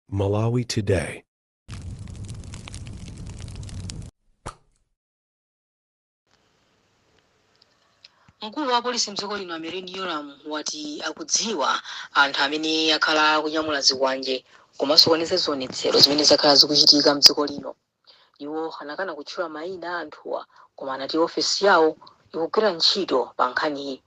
Malawi Today. Mkulu wa polisi mdziko lino, a Merlyne Yolamu, wati akudziwa anthu amene akhala akunyamula zikwanje komanso kuonetsa zionetsero zimene zakhala zikuchitika mdziko lino. Iwo anakana kutchula mayina a anthuwa, koma anati ofesi yawo ikugwira ntchito pa nkhaniyi.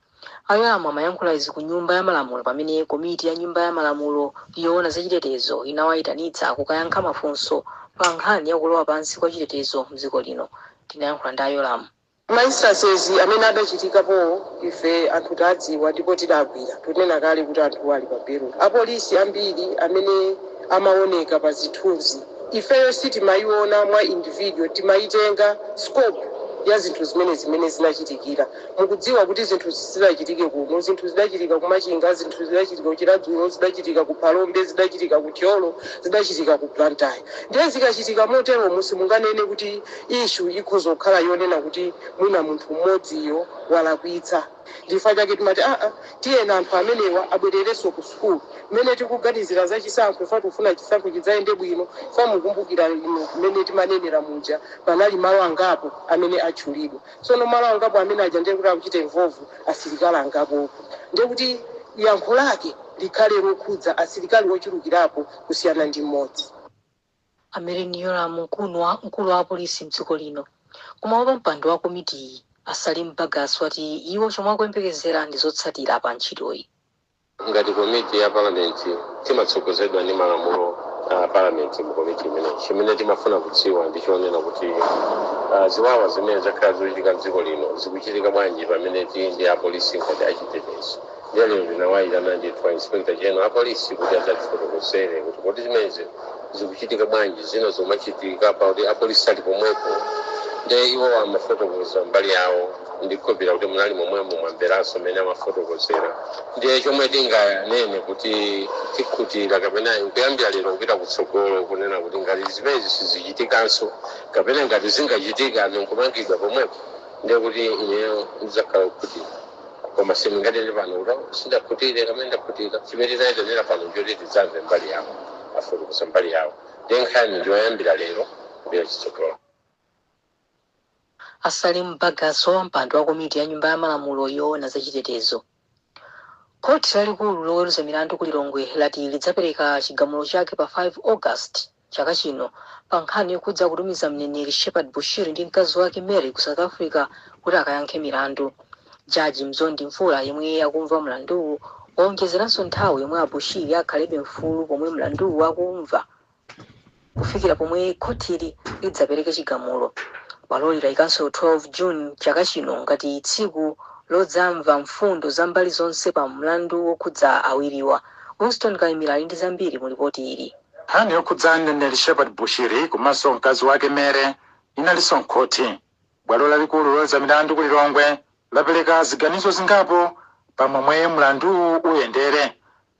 A Yolamu amayankhula izi ku Nyumba ya Malamulo pamene komiti ya Nyumba ya Malamulo yoona zachitetezo inawayitanitsa kukayankha mafunso pa nkhani ya kulowa pansi kwa chitetezo mdziko lino. Tinayankhula ndi a Yolamu. Ma instances amene adachitikapo, ife anthu tadziwa ndipo tidagwira. Tunena kale kuti anthu ali pa belo. Apolisi ambiri amene amaoneka pa zithunzi, ifeyo sitimayiona mwa individual, timayitenga scope ya zinthu zimene zinachitikira. Mukudziwa kuti zinthu zidachitike kuno, zinthu zidachitika kuMachinga, zinthu zidachitika kuChiradzulo, zidachitika ku Phalombe, zidachitika ku Thyolo, zidachitika ku Blantyre. Ndiye zikachitika moteromo, simunganene kuti issue ikhoza kukhala yonena kuti mwina munthu mmodziyo walakwitsa. Ndifa chake timati aa, tiyena anthu amenewa abwererenso ku sukulu mmene tikuganizira za chisankho. Ifa tikufuna chisankho chidzayende bwino. Ifa mukumbukira ino mmene timanenera muja, panali malo angapo amene atchulidwa. Tsono malo angapo amene aja, ndiye kuti akuchita involve asilikali angapopo, ndiye kuti yankho lake likhale lokhudza asilikali ochulukirapo kusiyana ndi mmodzi. A Merlyne Yolamu, mkulu wa apolisi mdziko lino. Koma wapampando wa komitiyi, a Salim Bagas, wati iwo chomwe akuyembekezera ndi zotsatira pa ntchitoyi. Ngati komiti ya palamenti, timatsogozedwa ndi malamulo a palamenti. Mu komiti imeneyi, chimene timafuna kudziwa ndi chonena kuti ziwawa zimene zakhala zikuchitika mdziko lino zikuchitika bwanji pamene tili ndi apolisi ngati achitetezo? Ndiye lero tinawayitana ndithu Inspector General apolisi kuti adzatifotokozere kuti kodi zimenezi zikuchitika bwanji, zina zomachitika pakuti apolisi ali pomwepo. Ndiye iwo amafotokoza mbali yawo. Ndikhulupirira kuti munali momwemo, mwamveranso mmene amafotokozera. Ndiye chomwe tinganene kuti tikhutira kapena kuyambira lero kupita kutsogolo, kunena kuti ngati zimenezi sizichitikanso kapena ngati zingachitika nkumangidwa pomwepo, ndiye kuti ineyo ndidzakhala kukhutira. Koma sindingatene pano kuti sindakhutire kapena ndakhutira. Chimene tinayitanira pano nchoti tidzamve mbali yawo, afotokoza mbali yawo. Ndiye nkhani ndiyoyambira lero kupita chitsogolo. A Salim Bagas, wapampando wa komiti ya Nyumba ya Malamulo yoona zachitetezo. Khoti lalikulu loweruza milandu ku Lilongwe lati lidzapereka chigamulo chake pa 5 August chaka chino pa nkhani yokhudza kutumiza mneneri Shepherd Bushiri ndi mkazi wake Mary ku South Africa kuti akayankhe milandu. Jaji Mzondi Mvula, yemwe akumva mlanduwu, waonjezeranso nthawi yomwe a Bushiri akhalebe mfulu pomwe mlanduwu akumva kufikira pomwe khotili lidzapereke chigamulo. Bwaloli layikanso 12 June chaka chino ngati tsiku lodzamva mfundo za mbali zonse pa mlandu wokhudza awiriwa. Winston Kaimira ali ndi zambiri mu ripoti ili. Nkhani yokhudza mneneri Shepherd Bushiri komanso mkazi wake Mary inalinso mkhoti. Bwalo lalikulu loweruza milandu ku Lilongwe lapereka ziganizo zingapo pamomwe mlanduwu uyendere.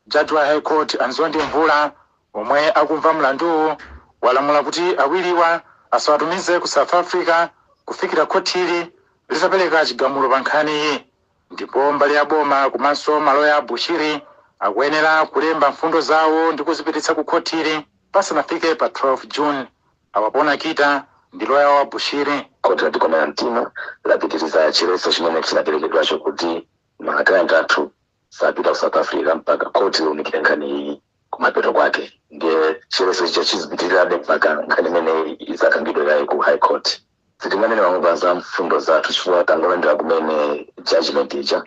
Jaji wa High Court, Anzondi Mvula, omwe akumva mlanduwu, walamula kuti awiriwa asawatumize ku South Africa kufikira khotili litapereka chigamulo pa nkhaniyi. Ndipo mbali ya boma komanso maloya a Bushiri akuyenera kulemba mfundo zawo ndi kuzipititsa ku khotili pasanafike pa 12 June. Awapona Kita ndi loya wa Bushiri. Khoti latikomera mtima, lapitiriza chiletso chimene chinaperekedwacho kuti ma client athu sapita ku South Africa mpaka khoti liunikire nkhani iyi kumapeto kwake. Ndiye chiletso chicha chizipitirirabe mpaka nkhani imeneyi idzakambidwe kaye ku High Court. Sitinganene pamwe za mfundo zathu chifukwa tangolandira kumene judgment ija.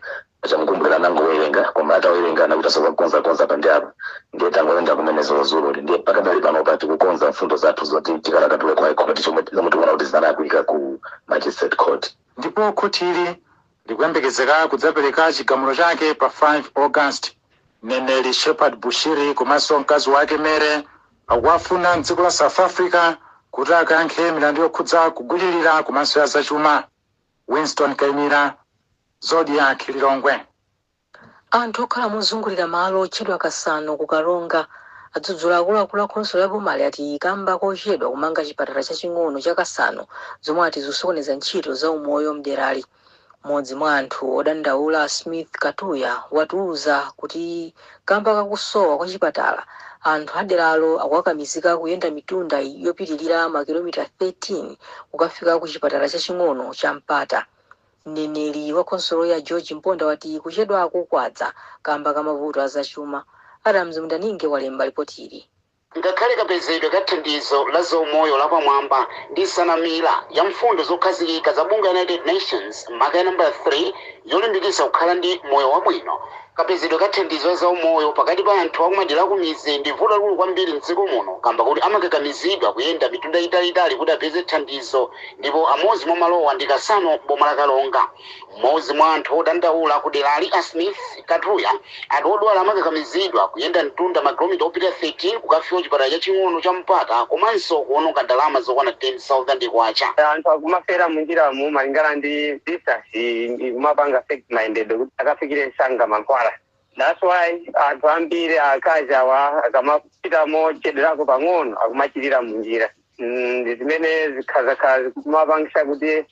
Chamukumbukira anangowerenga, koma atawerenga anapitanso kukonzakonza pa ndi apa. Ndiye tangolandira kumene zolozololi, ndiye pakadali panopa tikukonza mfundo zathu zoti tikalakatule ku High Court chomwe zomwe tikuona kuti zinalakwika ku Magistrate Court. Ndipo khotili likuyembekezeka kudzapereka chigamulo chake pa 5 August. Mneneri Shepherd Bushiri komanso mkazi wake Mary akuwafuna mdziko la South Africa kuti akayankhe milandu yokhudza kugwiririra komanso ya zachuma. Winston Kaimira, Zodiak, Lilongwe. Anthu okhala mozungulira malo otchedwa Kasano ku Karonga adzudzula akuluakulu a khonsolo ya bomali ati kamba kochedwa kumanga chipatala chaching'ono cha Kasano, zomwe ati zikusokoneza ntchito za umoyo mderali. Mmodzi mwa anthu odandaula, Smith Katuya, watiuza kuti kamba kakusowa kwa chipatala, anthu aderalo akukakamizika kuyenda mitunda yopitilira makilomita 13 kukafika ku chipatala chaching'ono cha Mpata. Mneneri wa khonsolo ya George Mponda wati kuchedwako kwadza kamba ka mavuto azachuma. Adams Mundaninge walemba ripoti ili. Ngakhale kapezedwe ka thandizo la zaumoyo lapamwamba ndi nsanamira ya mfundo zokhazikika za bungwe United Nations, maka ya namba 3 yolimbikitsa kukhala ndi moyo wabwino, kapezedwe ka thandizo la zaumoyo pakati pa anthu akumadera akumizi ndi vuto lalikulu kwambiri mdziko muno, kamba kuti amakakamizidwa kuyenda mitunda italiitali kuti apeze thandizo. Ndipo amodzi mwa malowa ndi Kasano, boma la Kalonga. Mmodzi mwa anthu odandaula ku derali, a Smith Katuya, ati odwala amakakamizidwa kuyenda mtunda makilomita opita 13 kukafika chipatala chaching'ono cha Mpata, komanso kuononga ndalama zokwana 10,000 kwacha. Anthu akumafera munjiramu malingana ndi distance, kumapanga affect mayendedwe kuti akafikire msanga mankhwala. That's why anthu ambiri, akazi awa, akamapita mochedwerako pang'ono akumachirira munjira. Ndi zimene zikhazakhazi kumapangisa kuti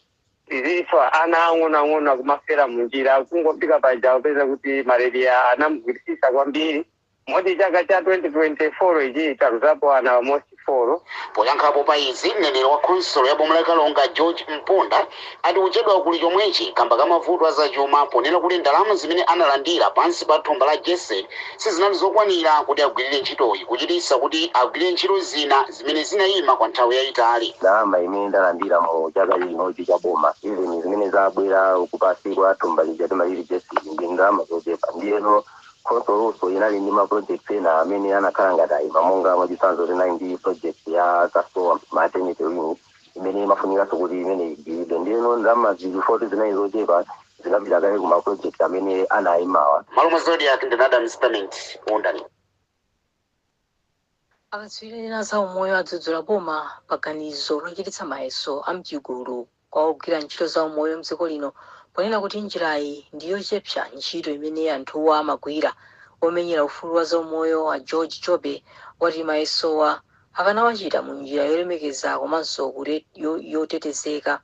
tizifa. Ana ang'onoang'ono akumafera munjira, kungofika paja kupeza kuti malaria anamugwirisisa kwambiri, moti chaka cha 2024 ichi taluzapo ana almost 4. Poyankhapo pa izi, mneneri wa khonsolo ya boma la Kalonga, George Mponda, ati kuchedwa kuli chomwechi kamba ka mavuto azachuma, ponena kuti ndalama zimene analandira pansi pa thumba la GESD sizinali zokwanira kuti agwirire ntchitoyi, kuchititsa kuti agwirire ntchito zina zimene zinayima kwa nthawi yayitali. Ndalama imene ndalandira mu chaka chinochi cha boma, even zimene zabwera kupasi kwa thumba lija timalili GESD, ndi ndalama zochepa. Ndiyeno khonsoloso inali ndi ma projects ena amene anakhala ngati ayima. Monga mwachitsanzo, tinali ndi project ya Kasowa Maternity Wing imene imafunikanso kuti imene igwiridwe. Ndiyeno ndalama zili foti zinali zochepa, zinapita kale ku ma project amene anayimawa. Malo mwa Zodiak, ndine Adams Clement Undani. Akatswiri ena za umoyo adzudzula boma pa ganizo lochititsa mayeso a mchigulu kwa ogwira ntchito za umoyo mdziko lino, ponena kuti njirayi ndi yochepsa ntchito imene anthuwa amagwira. Omenyera ufulu wa zaumoyo a George Jobe wati mayesowa akanawachita mu njira yolemekeza komanso yotetezeka.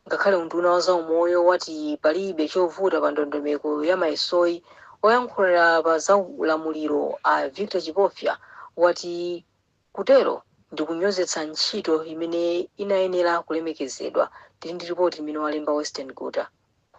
Ngakhale unduna wa zaumoyo wati palibe chovuta pa ndondomeko ya mayesoyi, oyankhulira pa za ulamuliro a Victor Chipofya wati kutero ndi kunyozetsa ntchito imene inayenera kulemekezedwa. Tili ndi ripoti imene walemba Western Guta.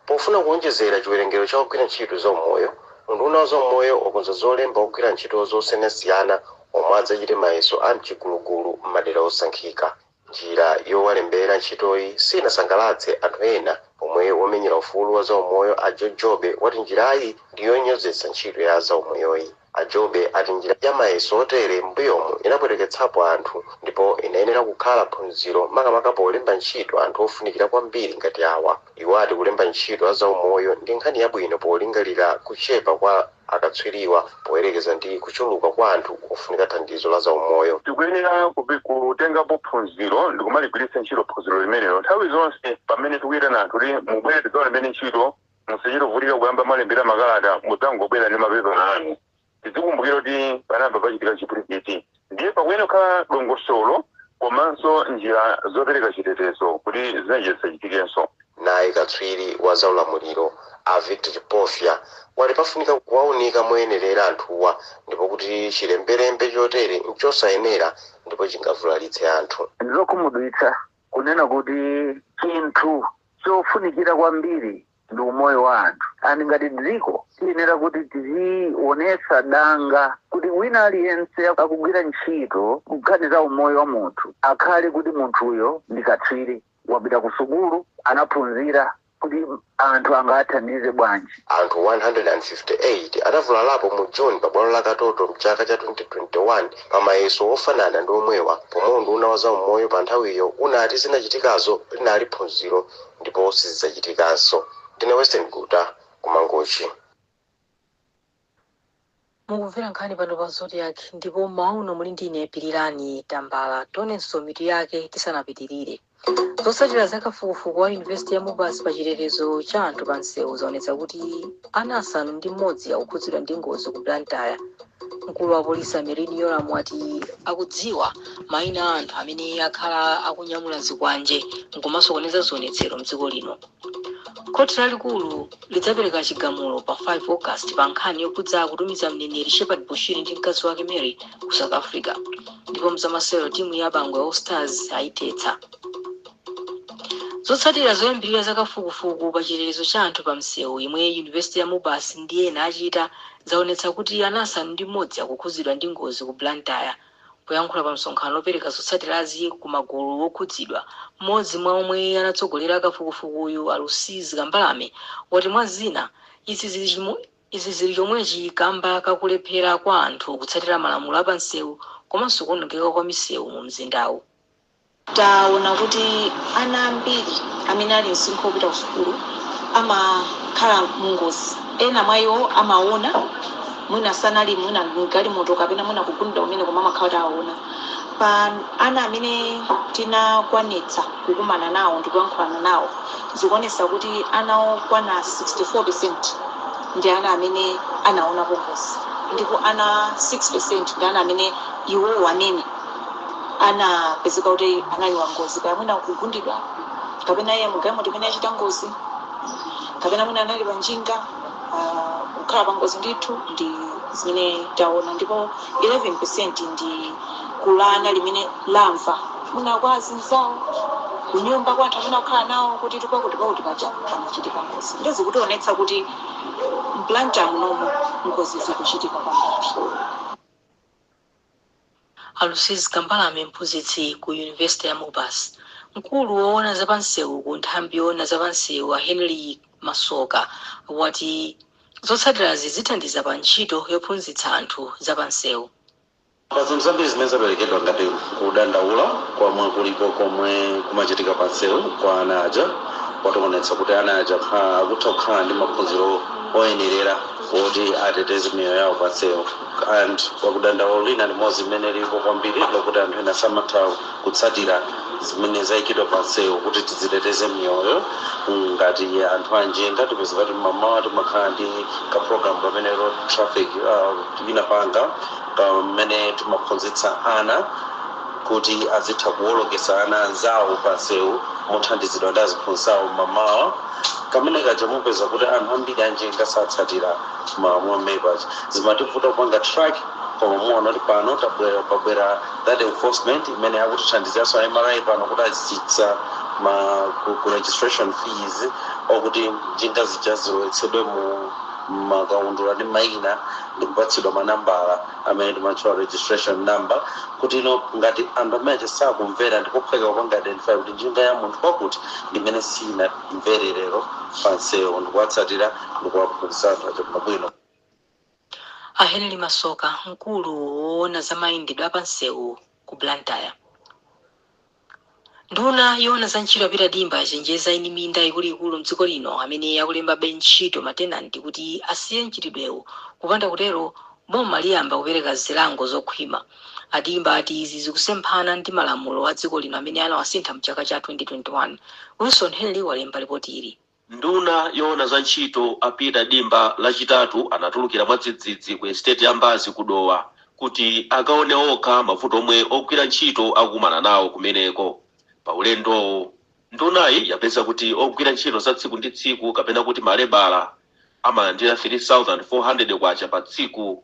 Pofuna kuonjezera chiwerengero cha ogwira ntchito zaumoyo, unduna wa zaumoyo wakonza zolemba ogwira ntchito zosiyanasiyana omwe adzachite mayeso a mchigulugulu m'madera osankhika. Njira yowalembera ntchitoyi sinasangalatse anthu ena, pomwe womenyera ufulu wa zaumoyo a George Jobe wati njirayi ndi yonyozetsa ntchito ya zaumoyoyi. A Jobe ati njira ya mayeso otere m'mbuyomu inapweteketsapo anthu ndipo inayenera kukhala phunziro, makamaka polemba ntchito anthu ofunikira kwambiri ngati awa. Iwo ati kulemba ntchito a zaumoyo ndi nkhani yabwino polingalira kuchepa kwa akatswiriwa poyerekeza ndi kuchuluka kwa anthu ofunika thandizo la zaumoyo. Tikuyenera kutengapo phunziro ndikumaligwiritsa ntchito phunziro limenelo nthawi zonse pamene tikuyitana anthu kuti mubwere tidzalembe ntchito. Musachite kuvutika kuyamba malembera makalata, mudzangobwera ndi mapepala anu. Tizikumbukira kuti panamba pachitika chipwirikiti, ndiye pakuyenera kukhala dongosolo komanso njira zopereka chitetezo kuti zimenezi zisachitikenso. Naye katswiri wa zaulamuliro a Victor Chipofya wati pafunika kuwaunika moyenerera anthuwa, ndipo kuti chilembelembe chotere nchosayenera ndipo chingavulalitse anthu. Ndizokhumudwitsa kunena kuti chinthu chofunikira kwambiri ndi umoyo wa anthu, ani ngati dziko tiyenera kuti tizionetsa danga kuti wina aliyense akugwira ntchito kuganiza umoyo wa munthu akhale kuti munthuyo ndi katswiri, wapita ku sukulu, anaphunzira kuti anthu angathandize bwanji. Anthu 158 adavulalapo mu June pabwalo la Katoto mchaka cha 2021 pa mayeso ofanana ndi omwewa, pomwe unduna wa zaumoyo pa nthawiyo unati zinachitikazo linali phunziro ndipo sizidzachitikanso. Ndine Western Guta, kuMangochi. Mukumvera nkhani pano pa Zodiak, ndipo mauno muli ndine Pirirani Tambala. Tionenso mitu yake tisanapitirire. Zotsatira za kafukufuku wa Yunivesiti ya MUBAS pa chitetezo cha anthu pa msewu zaonetsa kuti ana 6 akukhudzidwa ndi ngozi ku Blantyre. Mkulu wa polisi a Merlyne Yolamu ati akudziwa mayina a anthu amene akhala akunyamula zikwanje nkumasokoneza zionetsero mdziko lino. Khoti lalikulu lidzapereka chigamulo pa 5 August pa nkhani yokhudza kutumiza mneneri Shepherd Bushiri ndi mkazi wake Mary ku South Africa. Ndipo mzamasewero, timu ya Bangwe All Stars ayithetsa. Zotsatira zoyambirira zakafukufuku pa chitetezo cha anthu pa msewu imwe University ya MUBAS ndi ena achita zaonetsa kuti ana 6 akukhudzidwa ndi ngozi ku Blantyre. Poyankhula pa msonkhano opereka zotsatirazi ku magulu okhudzidwa, mmodzi mwa omwe anatsogolera kafukufukuyu, Alusizi Kambalame, wati mwa zina izi zili chomwechi kamba kakulephera kwa anthu kutsatira malamulo apamsewu komanso kuonongeka kwa misewu mu mzindawu. Taona kuti ana ambiri amene ali msinkhu wopita ku sukulu amakhala mungozi. Ena mwa iwo amaona, mwina sanali mwina mgalimoto kapena mwina kugundira kumene, koma amakhala kuti aona. Pa ana amene tinakwanitsa kukumana nawo ndi kuyankhulana nawo, zikuonetsa kuti ana okwana 64% ndi ana amene anaonapo ngozi, ndipo ana 6% ndi ana amene iwowo amene anapezeka kuti anali wangozi, kaya mwina kugundidwa, kapena iye mugalimoto imene achita ngozi, kapena mwina anali panjinga, kukhala pangozi ndithu. Ndi zimene taona. Ndipo 11% ndi kulana limene lamva mwina kwa azinzawo kunyumba, kwa anthu amene akukhala nawo, kuti tikwakuti kwakuti paja panachitika ngozi. Ndizikutionetsa kuti m'Blantyre munomu ngozi zikuchitika kwambiri. Alusizi Kambalame, mphunzitsi ku University ya MUBAS. Mkulu woona zapansewu ku nthambi yoona zapansewu, a Henry Masoka, wati zotsatirazi zithandiza pa ntchito yophunzitsa anthu zapansewu. Pa zinthu zambiri zimene zaperekedwa ngati kudandaula komwe kulipo, komwe kumachitika pansewu kwa ana aja, kwationetsa kuti ana aja akutha kukhala ndi maphunziro oyenerera woti ateteze miyoyo yawo pansewu. And pakudandaula lina limodzi limene lilipo kwambiri, lokuti anthu ena samatha kutsatira zimene zayikidwa pansewu kuti tiziteteze miyoyo, ngati anthu anjinga. Tipeza kuti mamawa timakhala ndi ka program pamene road traffic inapanga, pamene timaphunzitsa ana kuti azitha kuwolokesa ana anzawo pansewu mothandizidwa ndi aziphunzitsawo mamawa. Kamene kaja mupeza kuti anthu ambiri anjinga satsatira malamulo amene paja, zimativuta kupanga track. Koma muona kuti pano tabwera, pabwera that enforcement imene akutithandizanso MRA pano kuti azitsitsa ma ku registration fees, okuti njinga zija zilowetsedwe mu makaundula ndi mayina ndi kupatsidwa manambala amene timatchula registration number, kuti ino ngati anthu amene sakumvera, ndikophweka kupanga identify kuti njinga ya munthu wakuti ndimene sinamvererero pansewu, ndikuwatsatira ndikuwaphunzitsa anthu aja bwinobwino. A Henry Masoka, mkulu woona za mayendedwe apansewu ku Blantyre. Nduna yoona za ntchito a Peter Dimba achenjeza eni minda ikuluikulu mdziko lino amene akulembabe ntchito matenanti kuti asiye mchitidwewu, kupanda kutero boma liyamba kupereka zilango zokhwima. Adimba ati izi zikusemphana ndi malamulo a dziko lino amene anawasintha mchaka cha 2021. Wilson Henry walemba ripoti ili. Nduna yoona za ntchito a Peter Dimba Lachitatu anatulukira mwadzidzidzi ku estate ya Mbazi ku Dowa kuti akaone okha mavuto omwe ogwira ntchito akukumana nawo kumeneko. Pa ulendowo, ndunayi yapeza kuti ogwira ntchito za tsiku ndi tsiku, kapena kuti malebala, amalandira 3400 kwacha pa tsiku,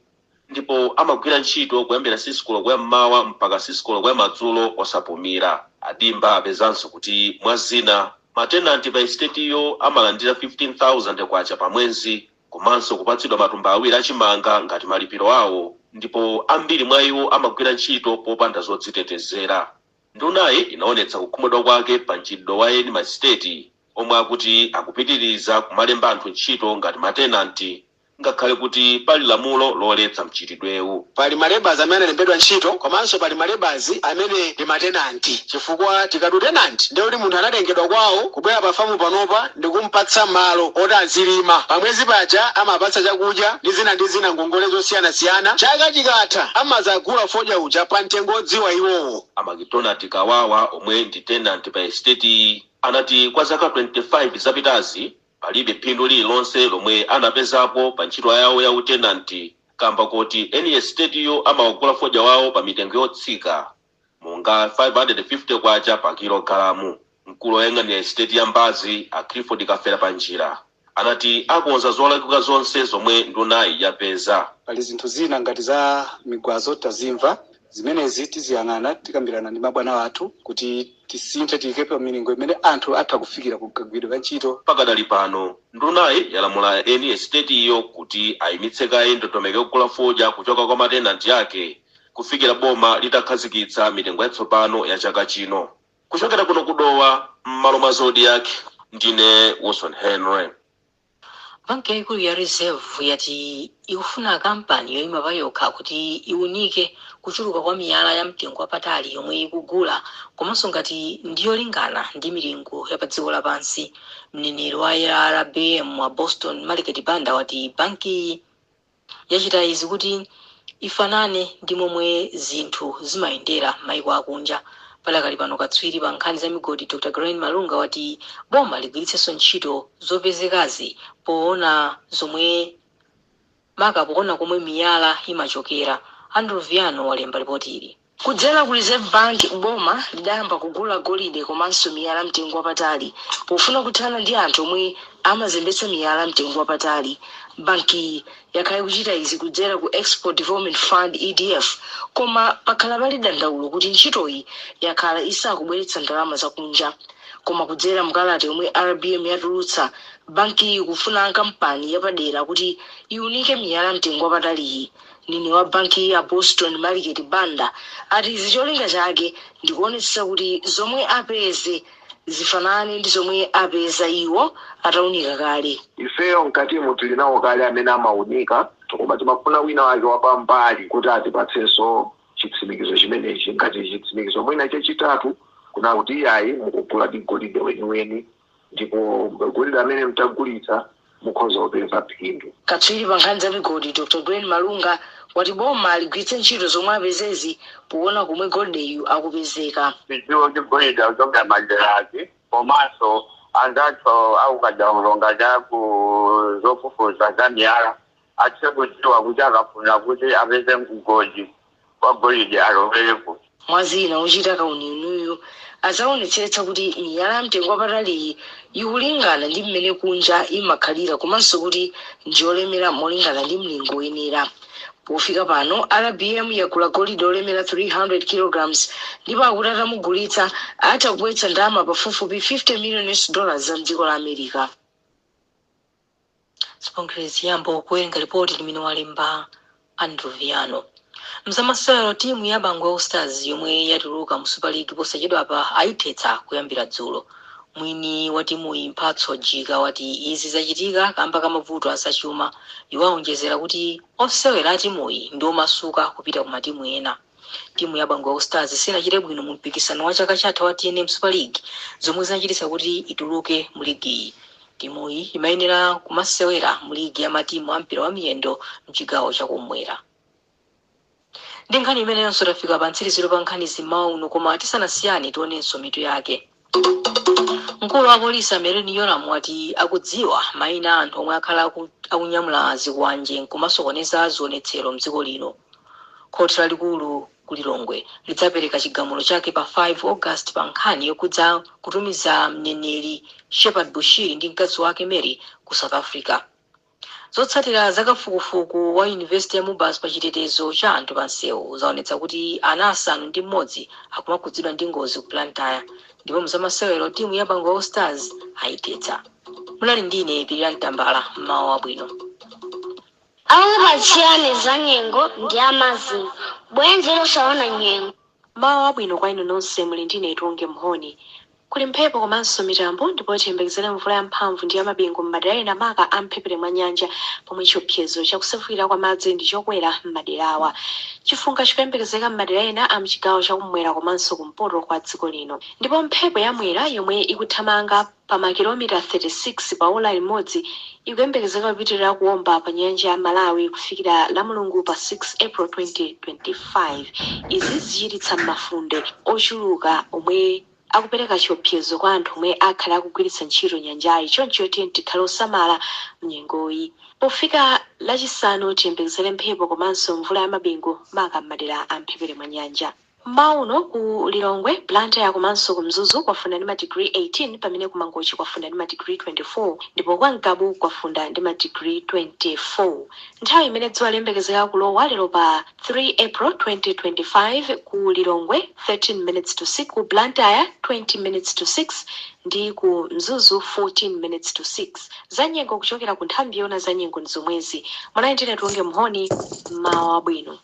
ndipo amagwira ntchito kuyambira 6 koloko ya mmawa mpaka 6 koloko ya madzulo osapumira. Adimba apezanso kuti mwa zina matenanti pa estetiyo amalandira 15,000 kwacha pa mwezi, komanso kupatsidwa matumba 2 achimanga ngati malipiro awo, ndipo ambiri mwa iwo amagwira ntchito popanda zodzitetezera. Ndunayi inaonetsa kukhumudwa kwake pa mchitidwe wa eni masiteti omwe akuti akupitiriza kumalemba anthu ntchito ngati matenanti ngakhale kuti pali lamulo loletsa mchitidwewu. Pali malebas amene analembedwa ntchito, komanso pali malebas amene ndi matenanti, chifukwa tikati tenant ndiye kuti munthu anatengedwa kwawo kubwera pa famu panopa ndikumpatsa malo oti azilima. Pamwezi paja amapatsa chakudya ndi zina ndi zina, ngongole zosiyanasiyana. Chaka chikatha amazagula fodya uja pa mtengo odziwa iwowo. A McDonald Kawawa, omwe ndi tenant pa estate, anati kwa zaka 25 zapitazi palibe phindu lililonse lomwe anapezapo pa ntchito yawo ya utenanti. Kamba kuti eni esitetiyo amawagula fodya wawo pa mitengo yotsika monga 550 kwacha pa kilogalamu. Mkulu woyang'anira esiteti ya Mbazi, a Clifford Kafera Panjira, anati akonza zolakwika zonse zomwe ndunayi yapeza. Pali zinthu zina ngati za migwazo, tazimva zimenezi, tiziyang'ana, tikambirana ndi mabwana athu kuti tisinthe, tiyike pa milingo imene anthu atha kufikira kukagwiridwa ka ntchito. Pakadali pano ndunayi yalamula eni esitetiyo kuti ayimitse kaye ndondomeko yogula fodya kuchoka kwa matenanti ake kufikira boma litakhazikitsa mitengo yatsopano ya chaka chino. Kuchokera kuno kuDowa, m'malo mwa Zodiak, ndine Wilson Henry. Banki yayikulu ya Reserve yati ikufuna kampani yoyima pa yokha kuti iwunike kuchuluka kwa miyala ya mtengo wapatali yomwe ikugula, komanso ngati ndiyolingana ndi milingo ya pa dziko lapansi. Mneneri wa RBM wa Boston Maliketi Banda wati banki yachita izi kuti ifanane ndi momwe zinthu zimayendera m'mayiko akunja. Palakali pano, katswiri pa nkhani za migodi Dr Grain Malunga wati boma ligwiritsenso ntchito zopezekazi poona zomwe maka poona komwe miyala imachokera. Andrew Viano walemba ripoti ili. Kudzera ku Reserve Bank, boma lidayamba kugula golide komanso miyala mtengo wapatali pofuna kuthana ndi anthu omwe amazembetsa miyala mtengo wapatali. Bankiyi yakhala ikuchita izi kudzera ku Export Development Fund, EDF, koma pakhala pali dandaulo kuti ntchitoyi yakhala isakubweretsa ndalama zakunja. Koma kudzera mkalata yomwe RBM yatulutsa, bankiyi ikufuna kampani yapadera kuti iwunike miyala mtengo wapataliyi. Mneneri wa banki ya Boston Maliketi Banda ati izi cholinga chake ndikuonetsetsa kuti zomwe apeze zifanane ndi zomwe apeza iwo atawunika kale. Ifeyo mkatimu tili nawo kale amene amaunika, koma timafuna wina wake wapambali kuti atipatsenso chitsimikizo chimenechi ngati chitsimikizo mwina chachitatu, kuna kuti iyayi, mukugula ndi golide weniweni ndipo golide amene mtagulitsa mukhoza kupeza phindu. Katswiri pa nkhani za migodi Dr Glen Malunga wati boma ligwiritse ntchito zomwe apezezi poona komwe golideyu akupezeka. Tidziwe kuti golide akuchokera maderazi, komanso anzathu akukadaulo cha ku zofufuza za miyala athe kudziwa kuti akafuna kuti apeze mgodi wa golide alowerepo. Mwazina, ochita kauniuniyu adzaonetsetsa kuti miyala ya mtengo wapataliyi ikulingana ndi mmene kunja imakhalira, komanso kuti ndiyolemera molingana ndi mlingo woyenera. Pofika pano, RBM yagula golide olemera 300 kilograms, ndipo akuti atamugulitsa atha kubweretsa ndalama pafupifupi 50 million US dollars za mdziko la America. Sponkrezi yambo kuwerenga ripoti limene walemba Andrew Viano. Mzamasewero, timu ya Bangwe All Stars yomwe yatuluka mu Super League posachedwapa ayithetsa kuyambira dzulo. Mwini wa timuyi, Mphatso Jika, wati izi zachitika kamba ka mavuto azachuma. Iwo awonjezera kuti osewera a timuyi ndi omasuka kupita ku matimu ena. Timu ya Bangwe All Stars sinachite bwino mu mpikisano wa chaka chatha wa TNM Super League, zomwe zinachititsa kuti ituluke mu ligiyi. Timuyi imayenera kumasewera mu ligi ya matimu a mpira wa miyendo mchigawo chakumwera. Ndi nkhani imeneyonso tafika pa mtsiriziro pa nkhani zimmawa uno, koma tisanasiyane tionenso mitu yake. Mkulu wa polisi Merlyne Yolamu wati akudziwa mayina a anthu omwe akhala akunyamula zikwanje nkumasokoneza zionetsero mdziko lino. Khoti lalikulu ku Lilongwe lidzapereka chigamulo chake pa 5 August pa nkhani yokhudza kutumiza mneneri Shepherd Bushiri ndi mkazi wake Mary ku South Africa. Zotsatira zakafukufuku wa Yunivesiti ya MUBAS pa chitetezo cha anthu pa msewu zaonetsa kuti ana 6 akumakhudzidwa ndi ngozi ku Blantyre. Ndipo mzamasewero, timu ya Bangwe All Stars ayithetsa. Munali ndine Pirira Mtambala, mmawa wabwino. Akupatsirani za nyengo ndi amazimo, bwenzi losaona nyengo. Mawa wabwino kwa inu nonse, muli ndine Itonge Mhoni. Kuli mphepo komanso mitambo, ndipo tiyembekezere mvula yamphamvu ndi yamabingu m'madera ena, maka a mphepete mwa nyanja, pomwe chiopsezo chakusefukira kwa madzi ndi chokwera m'maderawa. Chifunga chikuyembekezeka m'madera ena a mchigawo chakumwera komanso kumpoto kwa dziko lino, ndipo mphepo yamwera yomwe ikuthamanga pa makilomita 36 pa ola limodzi ikuyembekezeka kupitirira kuwomba pa nyanja ya Malawi kufikira la Mulungu pa 6 April 2025. Izi zichititsa mafunde ochuluka omwe Akupereka chiopsezo kwa anthu omwe akhale akugwiritsa ntchito nyanjayi, choncho tiye tikhale osamala mnyengoyi. Pofika Lachisanu tiyembekezere mphepo komanso mvula ya mabingu, maka m'madera a mphepete mwa nyanja. Mmawa uno ku Lilongwe, Blantyre komanso ku Mzuzu kwafunda ndi madigiri 18, pamene ku Mangochi kwafunda ndi madigiri 24 ndipo kwa Ngabu kwafunda ndi madigiri 24. Nthawi imene dzuwa liyembekezeka kulowa lero pa 3 April 2025, ku Lilongwe 13 minutes to 6, ku Blantyre 20 minutes to 6 ndi ku Mzuzu 14 minutes to 6. Za nyengo kuchokera ku nthambi yoona za nyengo ndi zomwezi. Mwana ndine Tiwonge Mhoni, mmawa wabwino.